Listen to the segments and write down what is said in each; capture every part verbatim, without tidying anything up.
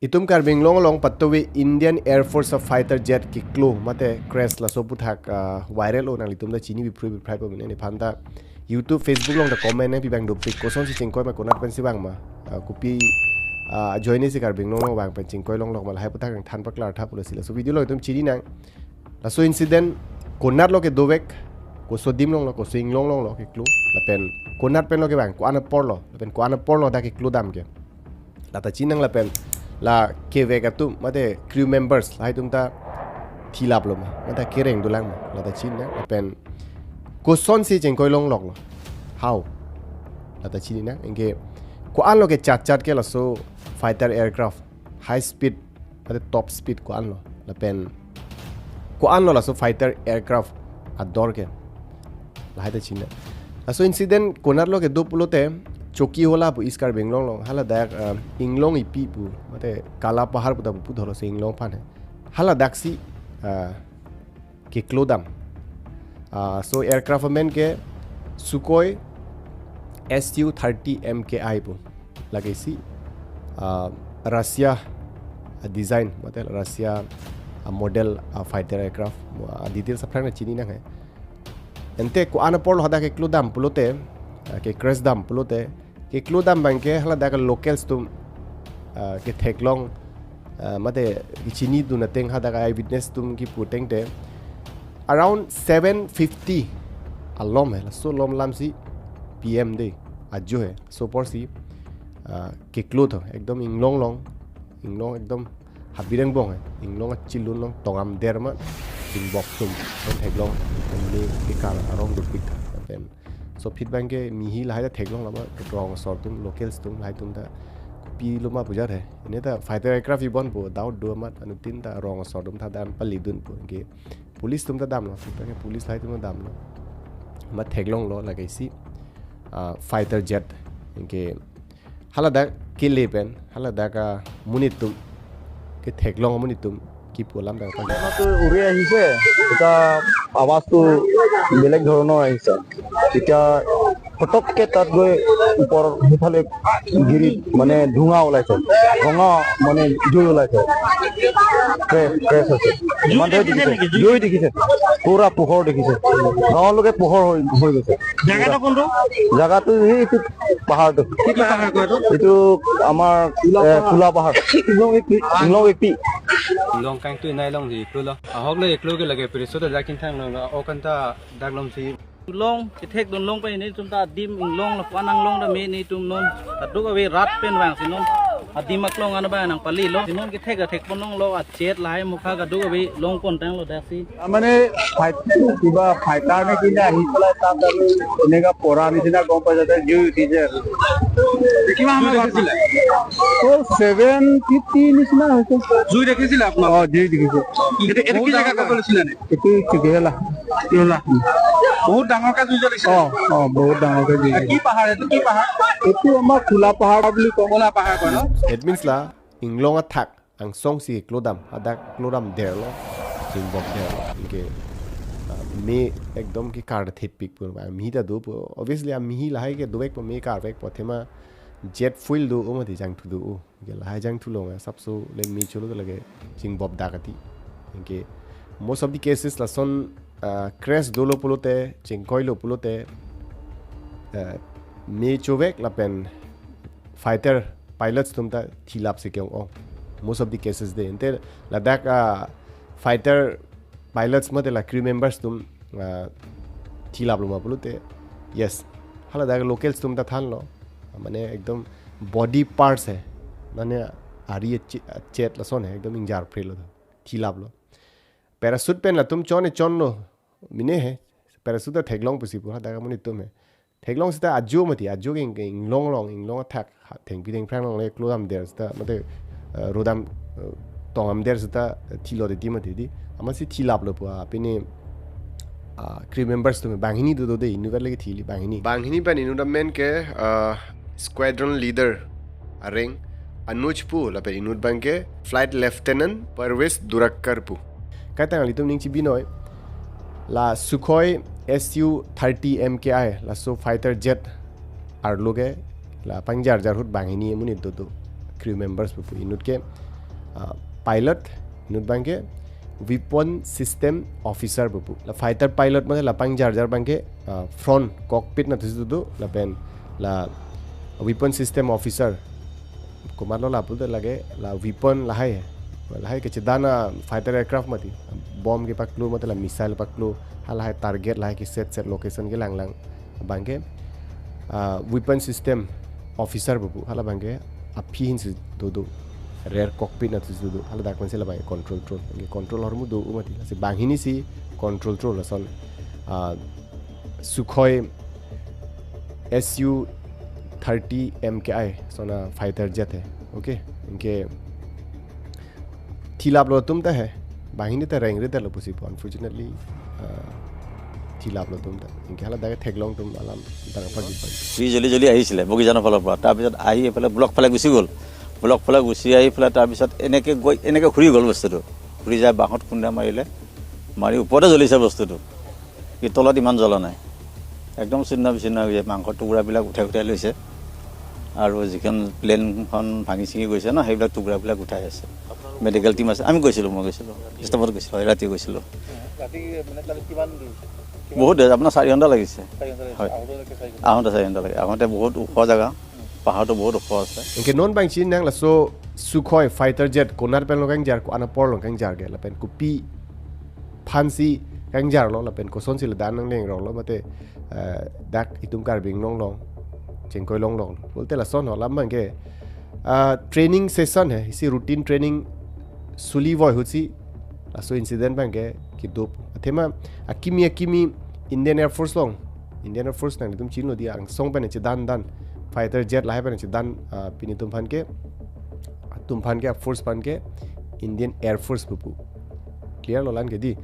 Itum Karbi Anglong along patuve Indian Air Force a fighter jet keklo mate crash laso aputhak, ah, viral lo, nanglitum ta chini, biphrui biphraipo mene, nephan ta YouTube, Facebook along ta comment nangpi abang dopik, kosonsi chingkoi ma, konat pensi vang ma, ah, kopi, ah, ajoinesi Karbi Anglong along vang pen chingkoi longlok ma, lahai aputhak nangthan paklar tha pulo si laso video along itum chininang. Laso incident konatlo kedovek, koso adim alonglo, koso inglong alonglo keklo, lapen konat penlo kevang, ko-an aporlo, lapen ko-an aporlo dak keklo dam ke. Lata chininang, lapen la kevek atum mate crew members lahai atum ta thilaplo ma, mate kereng dolang ma, lata chininang, lapen kosonsi chingkoi longloklo, how, lata chininang. Anke ko-anlo kechatchat ke laso fighter aircraft, high speed mate top speed ko-anlo, lapen ko-anlo laso fighter aircraft ador ke, lahai ta chininang. Laso incident konatlo kedo pulote, Chokihola pu East Karbi Anglong along, haladak, ah, Inglong Ipi pu mate Kala Pahar pu ta pu, pu dholo se Inglong aphan he, haladaksi, ah, keklo dam. Ah, so aircraft amen ke Sukhoi S U thirty M K I pu, lake isi, ah, Russia, ah, design mate Russia, ah, model, ah, fighter aircraft, ah, details aphrang ta chininang he. Ante ko-an aporlo hadak keklo dam pulote, ah, ke crash dam pulote, keklo dam abang ke haladak locals atum, ah, ketheklong, ah, mate kechinidun ateng, hadak eyewitness atum kipu ateng te, around seven fifty alom he, laso alom alamsi P M de, ajo he, laso aporsi, ah, keklo tho, ekdom inglong along, inglong ekdom habireng bong he, inglong achilun along tongam der ma, chingbok atum, pen theklong, pen me kekar arong dopik tha, pen so phit abang ke mihi lahai ta theklong lama, rong asor atum, locals atum, lahai atum ta kopilo ma pu ajat he. Ene ta fighter aircraft ibon pu doubt do amat, anuttin ta rong asor atum ta dam palidunpo, anke police atum ta damlo, phit abang ke police lahai atum ta damlo. Ma theklonglo lake isi, ah, fighter jet, anke haladak kele pen, haladak amonit atum, ketheklong amonit atum kipu alam dak pagi. তো উৰি আহিছে, এটা আৱাজটো বেলেগ ধৰণৰ আহিছে। তেতিয়া ফটককে তাত গৈ ওপৰ সেইফালে গিৰি মানে ধোঁৱা ওলাইছে, ধোঁৱা মানে জুই ওলাইছে, ক্ৰেছ, ক্ৰেছ হৈছে। ইমান ধৰে দেখিছে, জুই দেখিছে, পুৰা পোহৰ দেখিছে, গাঁৱলৈকে পোহৰ হৈ, হৈ গৈছে। জেগাটো কোনটো? জেগাটো সেই এইটো পাহাৰটো। কি পাহাৰ কয় এইটো? এইটো আমাৰ, এ, কোলা পাহাৰ। ইংলং এপি। ইংলং AP. Inglong kangtu inai long di iklo lo. Ahok lo iklo ke lake priso da jakin thang lo, o kan ta dak lom si. Long, kethekdun long pen netum ta adim inglong lo, ko-an anglong ta me netum non. Kadokave rat pen vangsi non adim aklong an abang nangpalilo. Si non kethek ta thekpon longlo, achet lahai mukha kadokave longpon tanglo daksi. তাৰমানে ফাইট, কিবা ফাইটাৰ নে কি নে আহি পেলাই তাত আৰু এনেকা পৰা নিচিনা গম পাইছে, তাতে জুই উঠিছে আৰু। কিমান সময় দেখিছিলে? অ, ছেভেন ফিফটি নিচিনা হৈছে। জুই দেখিছিলে আপোনালোকে? অ, জুই দেখিছে। এইটো, এইটো কি জেগা ক'ব লৈছিলে নে? এইটো চুকিহেলা। কি হ'লা? বহুত ডাঙৰকে জুই জ্বলিছে? অ, অ, বহুত ডাঙৰকে জুই এ, কি জ্বলিছে। পাহাৰ এইটো? কি পাহাৰ? এইটো আমাৰ খোলা পাহাৰ বুলি কওঁ। খোলা পাহাৰ কয় ন? That means la, inglong athak angsongsi keklo dam, hadak keklo dam derlo, chingbok derlo, anke, ah, me ekdom kekar thepik pu, ah, mihi ta dopo, obviously, ah, mihi lahai ke dovekpo, me karvekpo, athema jet fuel do-o mati, jangthu do-o, anke lahai jangthu long, ah, sapso le me cholo lake chingbok dak ati, anke most of the cases lason, ah, crash dolo pulote, chingkoilo pulote, ah, me chovek lapen fighter pilots atum ta thilapsi ke-ong-ong. Most of the cases de. Ante ladak, ah, fighter pilots mate la crew members atum, ah, thilaplo ma pulote, yes. Haladak locals atum ta thanlo. Mane ekdom body parts he. Mane ari che-, chet lason he. Ekdom ingjarphrelo. Thilaplo. Parachute pen latum chon e chonlo. Mine he. Parachute ta theklong pusi pu hadak amonit atum he. Theklong seta ajo mati, ajo ke ing-, inglong long, inglong athak, ha, thengpi thengphrang longle klo dam der seta, mate, eh, rodam, eh, tongdam der seta, eh, thilo titi mati di. Amatsi thilaplo pu, ah, pini, ah, crew members atum banghini do do de, inutvet lake thili banghini. Banghini pen inut amen ke, ah, squadron leader areng Anuj pu, lapen inut abang ke Flight Lieutenant Parvez Durakkar pu. Kaita nanglitum ning chibinoi, la Sukhoi S U thirty M K I, laso fighter jet arlo ke, la pangjarjar ahut banghini amonit do do. crew members pupu. Inut ke, ah, pilot, inut abangke weapon system officer pupu. La fighter pilot mane la pangjarjar abangke, ah, front cockpit nathusi do, lapen la weapon system officer. Komatlo la pulote lake la weapon lahai. Lahai kechedan a fighter aircraft mati. Bomb kepaklo mate la missile paklo. Halahai target lahai ke set set location kelanglang abangke, ah, weapon system officer pupu. Hala abangke aphi ahinsi dodo. Rear cockpit nathusi dodo. Hala dak pensi la abangke control tower. Anke control ahormu do-o mati. Lasi banghini si control tower lason, ah, Sukhoi S U thirty M K I, lason a fighter jet he. Okay, anke thilaplo atum ta he. Banghini ta rengre detlo pusi po, unfortunately, ah, thilaplo atum ta. Anke hala dak theklong atum alam darang pagi pagi. খুৰি জ্বলি জ্বলি আহিছিলে বগীজানৰ ফালৰ পৰা। তাৰপিছত আহি এইফালে ব্লক ফালে গুচি গ'ল। ব্লক ফালে গুচি আহি পেলাই তাৰপিছত এনেকে গৈ এনেকে ঘূৰি গ'ল বস্তুটো। ঘূৰি যাই বাঁহত খুন্দা মাৰিলে, মাৰি ওপৰতে জ্বলিছে বস্তুটো। কি তলত ইমান জ্বলা নাই, একদম ছিন্ন বিচ্ছিন্ন হৈ যায়। মাংসৰ টুকুৰাবিলাক উঠাই উঠাই লৈছে আৰু যিখন প্লেনখন ভাঙি ছিঙি গৈছে ন, সেইবিলাক টুকুৰাবিলাক উঠাই আছে। মেডিকেল টিম আছে, আমি গৈছিলোঁ, মই গৈছিলোঁ, ষ্টাফত গৈছিলোঁ, হয়, ৰাতি গৈছিলোঁ। ৰাতি মানে তাত কিমান দূৰ? বহুত দেৰি, আপোনাৰ চাৰি ঘণ্টা লাগিছে। চাৰি ঘণ্টা লাগিছে। হয়। আহোঁতে চাৰি ঘণ্টা। আহোঁতে চাৰি ঘণ্টা লাগে। আহোঁতে বহুত ওখ জেগা, পাহাৰটো বহুত ওখ আছে। Anke non abang chinine nang laso Sukhoi fighter jet konat pen lo kangjar, ko-an apor lo kangjar ke, lapen kopi aphansi kangjarlo, lapen kosonsi ladak nang lengroklo mate, eh, dak itum Karbi Anglong along chengkoi longlong. Pulote lason ho alam abangke, ah, training session he, isi routine training suli voi ahutsi laso incident abangke kedo. Athema akimi akimi Indian Air Force along, Indian Air Force nanglitum chinilo di, angsong pen chedan dan fighter jet lahai pen chedan, ah, pini atum aphan ke, atum aphan ke, force aphan ke Indian Air Force pupu. Clear lo la-an ke di.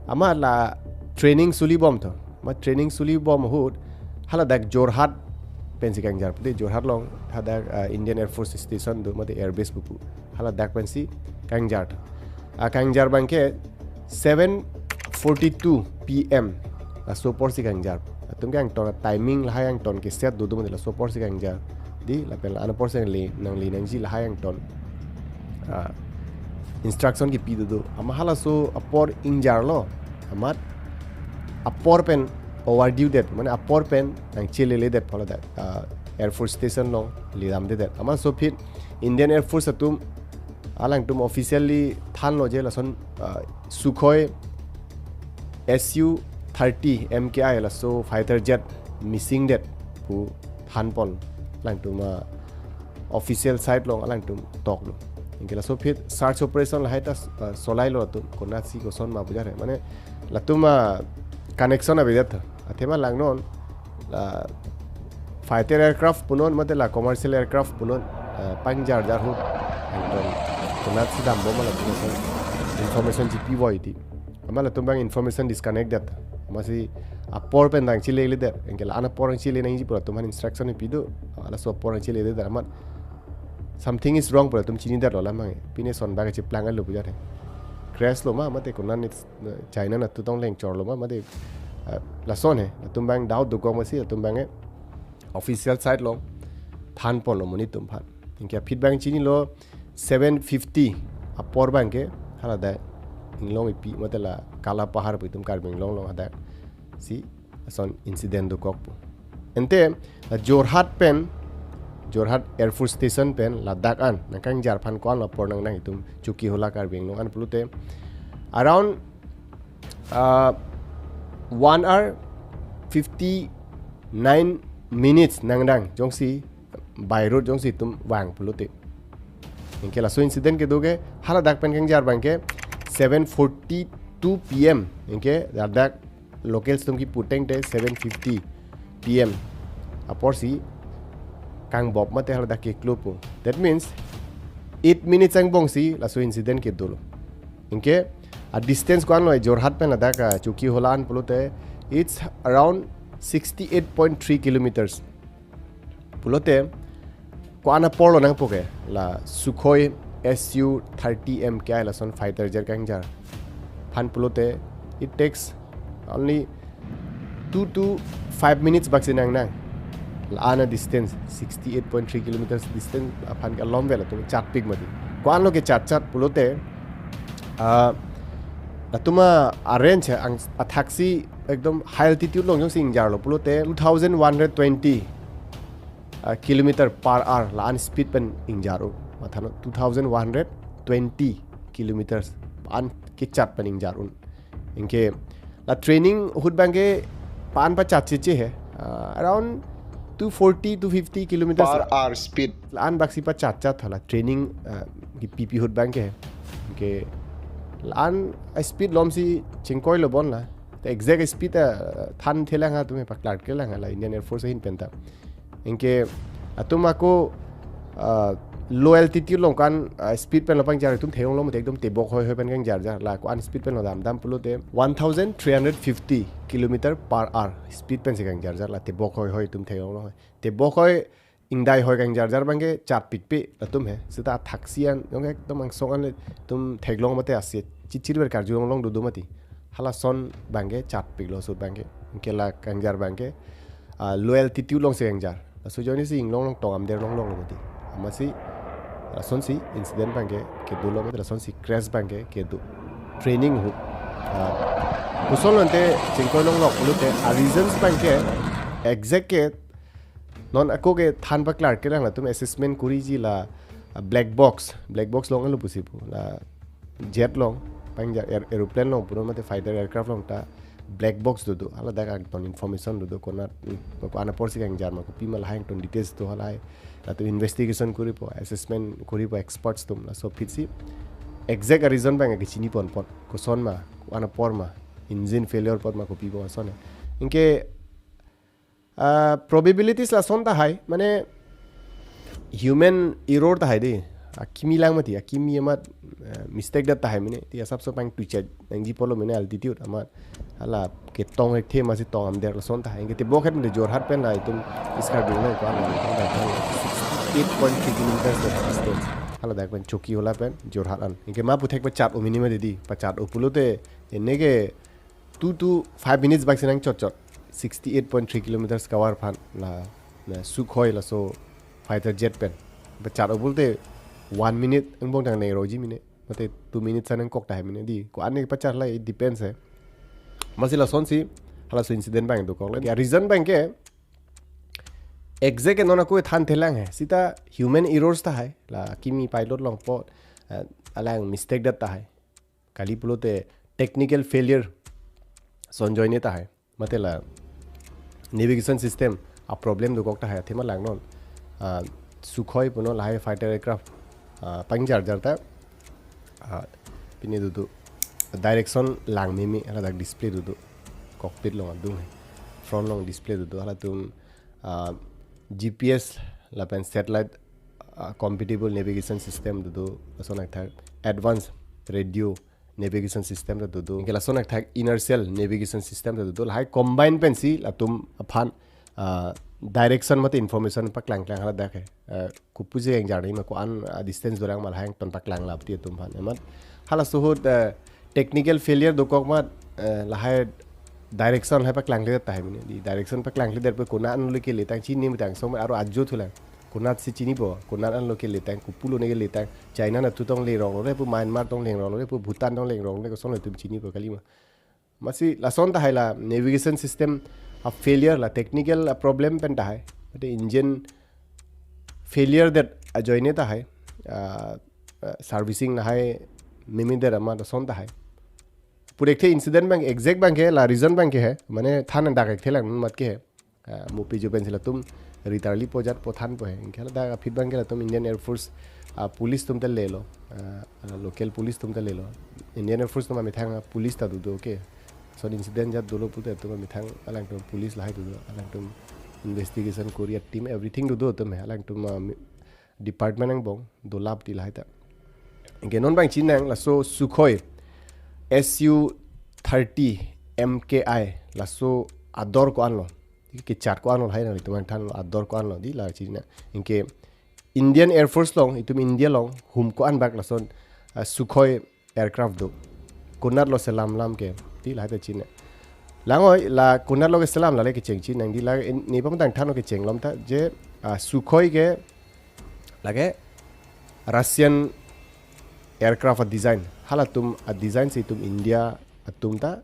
Amat la training suli bom tho. Amat training suli bom ahut hala dak Jorhat pensi kangjar. Pute Jorhat along hadak, ah, Indian Air Force station do mate air base pupu. Hala dak pensi kangjar tho. A kangjar abangke seven forty-two P M laso aporsi kangjar. Atum ke angton timing lahai angton ke set dodo mate laso aporsi kangjar. Di lapen la-an aporsi le nangli nangji lahai angton, ah, instruction kepi dodo. Amat halaso apor ingjarlo. Amat apor pen overdue det, mane apor pen nangchelele det pu ladak, ah, Air Force Station along ledamde det. Amat laso aphi Indian Air Force atum alangtum officially thanlo je lason, ah, Sukhoi S U thirty M K I laso fighter jet missing det pu thanpon alangtum, ah, official side along alangtum toklo. Anke laso aphi search operation lahai ta, ah, solailo atum, konatsi koson ma bujar he. Mane latum, ah, connection avedet tho. Athema langnon la fighter aircraft punon mate la commercial aircraft punon, ah, pangjarjar ahut angton konatsi dambom ma latum ason information chipi voi ti. Amat latum abang information disconnect det. Amatsi apor pen nangchelele det. Anke la-an apor nangchele nangji pu latum aphan instruction kepi do. Laso apor nangchelele det amat something is wrong pu latum chinidetlo la abang. Pine son abang cheplang alo bujar he. Crash lo ma mate konat ni China natu tong lengchorlo ma mate, ah, lason he. Latum abang doubt dokok amatsi latum abang ke official side along thanponlo monit atum aphan. Anke aphi abang chinilo seven fifty apor abangke hala dak inglong ipi mate la Kala Pahar pu itum Karbi Anglong along hadaksi lason incident dokok pu. Ante la Jorhat pen, Jorhat Air Force Station pen ladak an nangkangjar aphan ko-an apor nangnang itum Chokihola Karbi Anglong an pulote around, ah, one hour fifty-nine minutes nangnang jongsi by road jongsi itum vang pulote. Anke laso incident kedo ke hala dak pen kangjar abangke seven forty-two P M. Anke ladak locals atum kipu tangte seven fifty P M aporsi kangbop mate hala dak keklo pu. That means eight minutes angbongsi laso incident kedolo. Anke a distance ko-anlo Jorhat pen ladak, ah, Chokihola an pulote it's around sixty-eight point three kilometers. Pulote ko-an aporlo nangpo ke la Sukhoi S U thirty M K I lason fighter jet kangjar aphan pulote it takes only two to five minutes baksi nangnang. La-an a distance, sixty-eight point three kilometers distance aphan ke alom vel atum chatpik mati. Ko-an lo kechat chat pulote, ah, latum a-range hai, ang, athaksi ekdom high altitude along jongsi ingjarlo pulote two thousand one hundred twenty, ah, kilometer per hour la-an speed pen ingjar un. Mathanon two thousand one hundred twenty kilometers an kechat pen ingjar un. Anke la training ahut abangke la-an pachat cheche he, ah, around two forty, two fifty kilometers per hour speed. La-an baksi pachat chat hala training, ah, kipipi ahut abangke. Anke la-an a speed alomsi chingkoilo bon la. Te exact speed, ah, thanthelang ha, atum paklarklelang ha la Indian Air Force ahin pen ta. Anke latum ako, ah, low altitude along ko-an, ah, speed pen lo pangjar atum theklonglo mati, ekdom tebok hoi hoi pen kangjarjar. La ko-an speed pen lo damdam pulote one thousand three hundred fifty kilometer per hour speed pensi kangjarjar, la tebok hoi hoi atum theklonglo. Tebok hoi ingdai hoi kangjarjar abangke chatpikpe latum he. Seta athaksi an jong ekdom angsong an le atum theklong mati, ase chichirver karjulonglong dodo mati. Halason abangke chatpiklo laso abangke. Anke la kangjar abangke, ah, low altitude alongsi kangjar. Laso ajoinesi inglong long tong amder longlonglo mati. Amatsi lasonsi incident abangke kedolo mati, lasonsi crash abangke kedo. Training ahut, ah, kosonlo ante chingkoilonglok pulote a reasons abangke exact ke non ako kethan paklarklelang, latum assessment koriji la, ah, black box, black box along alo pusi pu, la jet along, pangjar aer-, aeroplane along punon mate fighter aircraft along ta black box dodo. Hala dak angton information dodo, konat, ko-an aporsi kangjar ma, kopima, lahai angton details do, halahai latum investigation koripo, assessment koripo experts atum, laso apotsi exact a reason abang kechini ponpon, koson ma, ko-an apor ma, engine failure apot ma, kopi apot ma, lason he. Anke, ah, probabilities lason tahai, mane human error tahai dei. Akimi lang mati, akimi amat, eh, mistake det tahai mene. Ti asapso pangtuichot nangji pulo mene altitude amat. Hala ketong thekthe amatsi tong amder lason tahai. Anke tebok het mene Jorhat pen la itum East Karbi Anglong ko-an lo, sixty-eight point three kilometers the distance. Hala dak pen Chokihola pen Jorhat an. Anke ma puthek pachat o mini ma dei, pachat o pulote, ene ke two to five minutes bak sinang chot chot. Sixty-eight point three kilometers kavar aphan la, la Sukhoi laso fighter jet pen pachat o pulote one minute angbong tang neng roji mene. Mate two minutes an nangkok tahai mene dei. Ko-an ne pachat la, it depends he. Amatsi lasonsi halaso incident abang dokok le. Ya reason abangke exact non ako thanthelang he. Seta human errors tahai. La kimi pilot along po, eh, alang mistake det tahai. Kali pulote technical failure ason ajoine tahai. Mate la navigation system a problem dokok tahai, athema lang non. Ah, Sukhoi punon lahai fighter aircraft, ah, pangjarjar ta, ah, pine dodo direction lang meme, hala dak display dodo, cockpit along adung he, front along display dodo, halatum, ah, G P S lapen satellite, ah, compatible navigation system dodo, lason athak advanced radio navigation system ta dodo. Anke lason athak inertial navigation system ta dodo. Lahai combine pensi latum aphan, ah, direction mate information paklangklang hala dak he. Ah, kopusi kangjar ma, ko-an, ah, distance dolang ma, lahai angton paklang lapti atum aphan. Amat halaso ahut, ah, technical failure dokok amat, ah, lahai direction hai paklangle tahai mene dei. Direction paklangle det pu konat anlo keletang chini mutang song aro ajo thulang. Konatsi chinipo, konat anlo keletang, kopulo ne keletang. China nat thu tong lengroklo re pu, Myanmar tong lengroklo re pu, Bhutan tong lengroklo re, kosonlo itum chinipo kalima. Amatsi lason tahai la navigation system a failure, la technical a problem pen tahai. Mate engine failure det ajoine tahai. Ah, ah, servicing lahai meme det amat lason tahai. Puthekthe incident abang exact abangke, la reason abangke he. Mane than dak thekthelang amat ke he. Ah, mupi jo pensi latum ritarli pojat pothan po he. Anke hala dak aphi abangke latum Indian Air Force, ah, police atum ta lelo. Ah, ah, local police atum ta lelo. Indian Air Force atum amethang, ah, police ta dodo, okay. Lason incident jat dolo pulote atum amethang alangtum police lahai dodo. Alangtum investigation korea team everything dodo atum he. Alangtum, ah, mi-, department angbong dolap ti lahai ta. Anke non abang chinang laso Sukhoi S U thirty M K I laso ador ko-an lo. Kechat ko-an lo lahai nanglitum thanlo, ador ko-an lo dei la chinang. Anke Indian Air Force along, itum India along hum ko-an bak lason, ah, Sukhoi aircraft do. Konatlo selam lam ke dei lahai ta chinang. Lang-oi, la konatlo keselam, lale kechengji nangji, la in-, nephan tangthan kecheng lom ta je, ah, Sukhoi ke lake Russian aircraft a-design. Halatum a-design si itum India atum ta,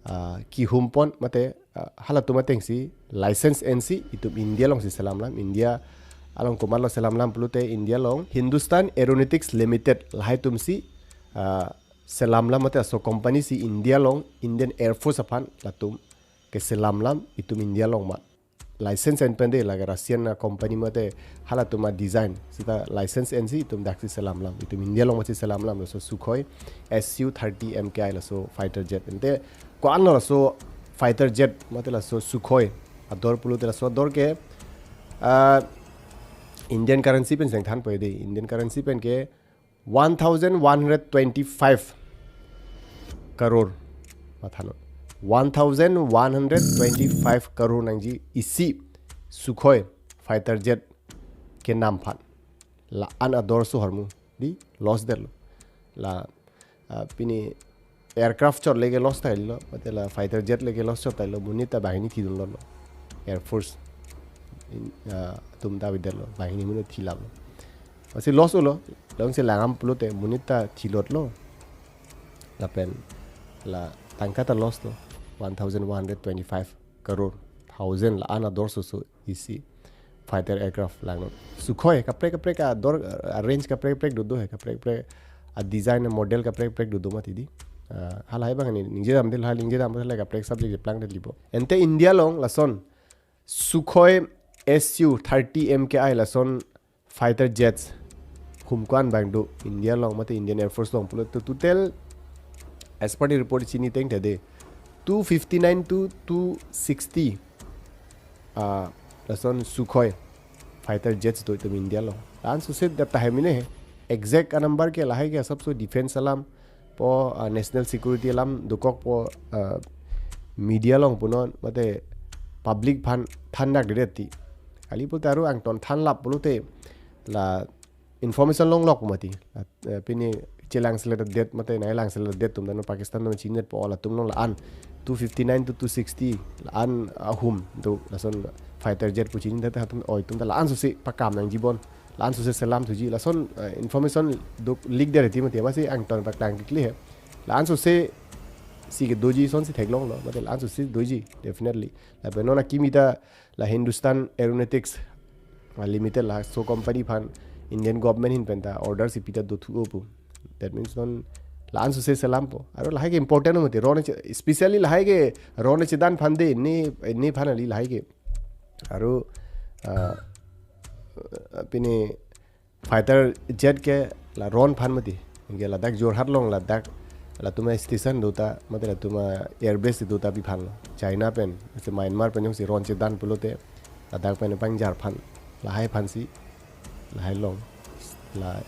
ah, kehumpon mate, ah, halatum atengsi license ensi itum India alongsi selamlam. India along komatlo selamlam pulote India along Hindustan Aeronautics Limited lahai atumsi, ah, selamlam mate laso company si India along Indian Air Force aphan latum keselamlam itum India along ma. License en pen de, lake Russian a-company mate halatum a-design seta license ensi itum daksi selamlam. Itum India along masi selamlam laso Sukhoi S U thirty M K I laso fighter jet. Ante ko-anlo laso fighter jet mate laso Sukhoi ador pulote laso ador ke, ah, Indian currency pen seng than po de. Indian currency pen ke one thousand one hundred twenty-five crore. Mathanon. One thousand one hundred twenty-five crore nangji isi Sukhoi fighter jet kenam aphan. La-an ador so hormu. Di loss detlo. La, ah, pini aircraft chot leke loss tailo, mate la fighter jet leke loss chot tailo, monit ta banghini thidunlo. Air Force in, ah, atum ta avedetlo, banghini monit thilaplo. Masi loss ulo, longsi langdam pulote monit ta thilotlo. Lapen la tangka ta loss lo, one thousand one hundred twenty-five crore, thousand la-an ador so so isi fighter aircraft langnon. Sukhoi kaprek kaprek ador, uh, range kaprek kaprek dodo he, kaprek kaprek a-design a-model kaprek kaprek dodo mati di. Uh, halahai bang ni ningje dam dil hal ningje dam hal kaprek subject je plang dil libo. Ante India along lason Sukhoi S U thirty M K I lason fighter jets humko-an bang do India along mate Indian Air Force along pulo to total as per the report chini teng tade two fifty-nine to two sixty, ah, lason Sukhoi fighter jets do itum India along. La-an sose data tahai mene he. Exact a-number ke lahai ke asapso defense alam po, ah, national security alam dokok po, ah, media along punon mate public aphan thandak diri ti. Kali pulote aru angton thanlap pulote la information longlok mati. La, eh, pini chelang seledet mate nai lang seledet atum dan Pakistan atum chinet po latum along la-an two fifty-nine to two sixty la-an ahum do lason fighter jet pu chinet atum oi atum ta la-an sose pakam nangji bon. La-an sose selam thuji. Lason, eh, information do leak der ti mati masi angton paklang kikli he. La-an sose si kedoji asonsi theklonglo. Mate la-an sose doji, definitely. Lapen non akimi ta la Hindustan Aeronautics, ah, Limited laso company aphan Indian government ahin pen ta order si pita dothu-o pu. That means non la-an sose selam po. Aru lahai ke important mati. Ron che-, especially lahai ke ron chedan aphan de ne, nephan kali lahai ke. Aru, ah, pini fighter jet ke la ron aphan mati. Ke ladak Jorhat along ladak latum a-station do ta mate latum a-airbase do ta pi aphanlo. China pen, se Myanmar pen jongsi ron chedan pulote ladak pen pangjar aphan, lahai aphansi, lahai along, la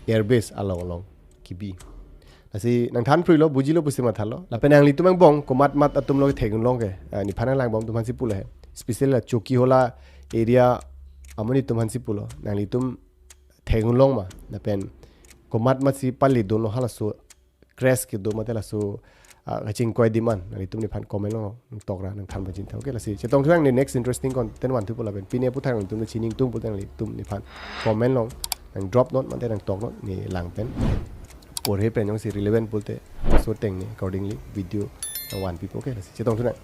airbase along along kibi. Lasi nangthan phruilo, bujilo pusi mathalo. Lapen nanglitum angbong komat mat atum lo theklong ke, ah, nephan nanglangbom atum aphansi pulo he. Especially la Chokihola area amonit atum aphansi pulo. Nanglitum theklong ma, lapen komat mat si pali dono halaso crash kedo mate laso, ah, kachingkoi adim an. Nanglitum nephan comment along tokra nangthan pachinta. Okay, lasi chetongthu nang ne next interesting content vanthupo lapen pine aphuthak nanglitum chiningtung pulote nanglitum nephan comment along nang drop non mate nang tok non ne lang pen. Porhe pen jongsi relevant pulote so teng ne accordingly video nang vanpipo. Okay, lasi chetongthu nang.